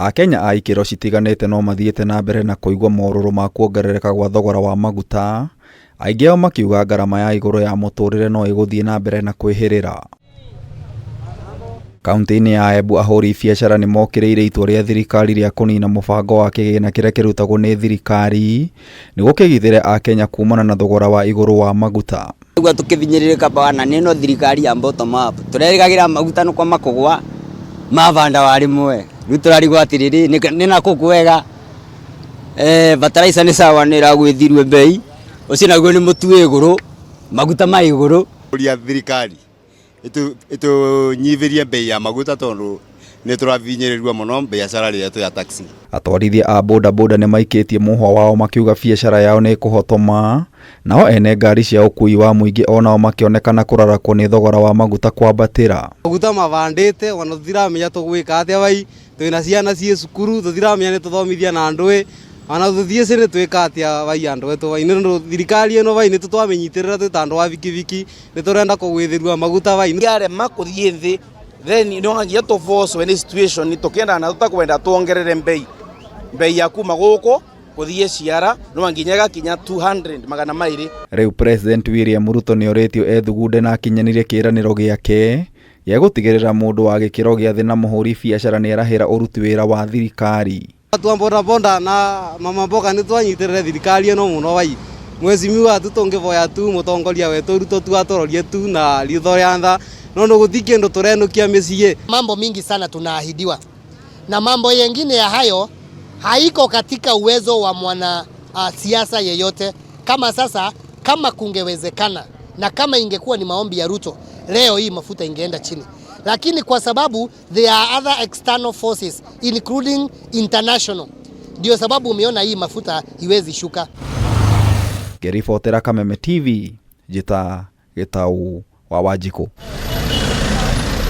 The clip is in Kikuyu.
Akenya a ikĩro citiganĩte no mathiĩte na mbere na kũigua morũrũ ma kuongerereka gwa thogora wa maguta, aingĩ ao makiuga ngarama ya igũrũ ya mũtũrĩre no ĩgũthiĩ na mbere na kwĩhĩrĩra. Kaunti-inĩ ya Embu ahũri biacara nĩ mokĩrĩire itua rĩa thirikari rĩa kũnina mũbango wa kĩgĩna kĩrĩa kĩrutagwo nĩ thirikari nĩguo kĩgitĩre Akenya kumana na thogora wa igũrũ wa maguta. Tũraigua tũkĩvinyĩrĩrĩka bwana nĩ ĩno thirikari ya bottom up tũrerĩgagĩra maguta nĩkwo makũgwa mabanda wa rĩmwe rĩu tũrarigwo atĩrĩrĩ nĩ nakũ kwega bataraitha nĩ sawa nĩ ĩragwĩthirwe mbei ũcio naguo nĩ mũtu wĩ igũrũ maguta ma igũrũ. Ũria thirikari ĩtũnyihĩrie mbei ya maguta tondũ nĩ tũravinyĩrĩrwo mũno biacara yetu ya taxi. Atwarithia a bodaboda nĩ maikĩtie mũhwa wao makiuga biacara yao nĩ ĩkũhotoma, nao ene ngari cia ũkuui wa mũingĩ o nao makĩonekana kũrarakwo nĩ thogora wa maguta kwambatĩra. Maguta mabandĩte ona tũtiramenya tũgwĩka atĩa wai twĩna ciana ciĩ cukuru tũtiramenya nĩ tũthomithia na ndũĩ ona tũthiĩcĩ nĩ twĩka atĩa wai andũ etũ wai nĩ ũndũ thirikari ĩno wai nĩ tũtwamĩnyitĩrĩra twĩ ta andũ a bikibiki nĩ tũrenda kũgwĩthĩrua maguta wai. Yarema kũthiĩ thĩ then no nginya tũbocwe nĩ situation tũkĩenda na tũtakwenda tuongerere mbei mbei ya kuma gũkũ kũthiĩ ciara no nginya ĩgakinya 200 200. Rĩu President William Ruto nĩorĩtio ethugunde na akinyanĩrie kĩĩranĩro gĩake gĩa gũtigĩrĩra mũndũ wa gĩkĩro gĩa thĩ na mũhũri biacara nĩarahĩra ũruti wĩra wa thirikari. Watu wa bodaboda na mama mboga nĩ twanyitĩrĩre thirikari ĩno mũno wai mwecimiwa tu tũngĩvoya tu mũtongoria wetũ Ruto tu atũrorie tu na ritho rĩa tha no nĩ gũti kĩndũ tũrenũkia mĩciĩ. Mambo mingi sana tunaahidiwa na mambo yengine ya hayo haiko katika uwezo wa mwana siasa yeyote. Kama sasa, kama kungewezekana na kama ingekuwa ni maombi ya Ruto, leo hii mafuta ingeenda chini, lakini kwa sababu there are other external forces including international, ndio sababu umeona hii mafuta iwezi shuka. Ngĩribotera Kameme TV, njĩta Gĩtau wa Wanjikũ.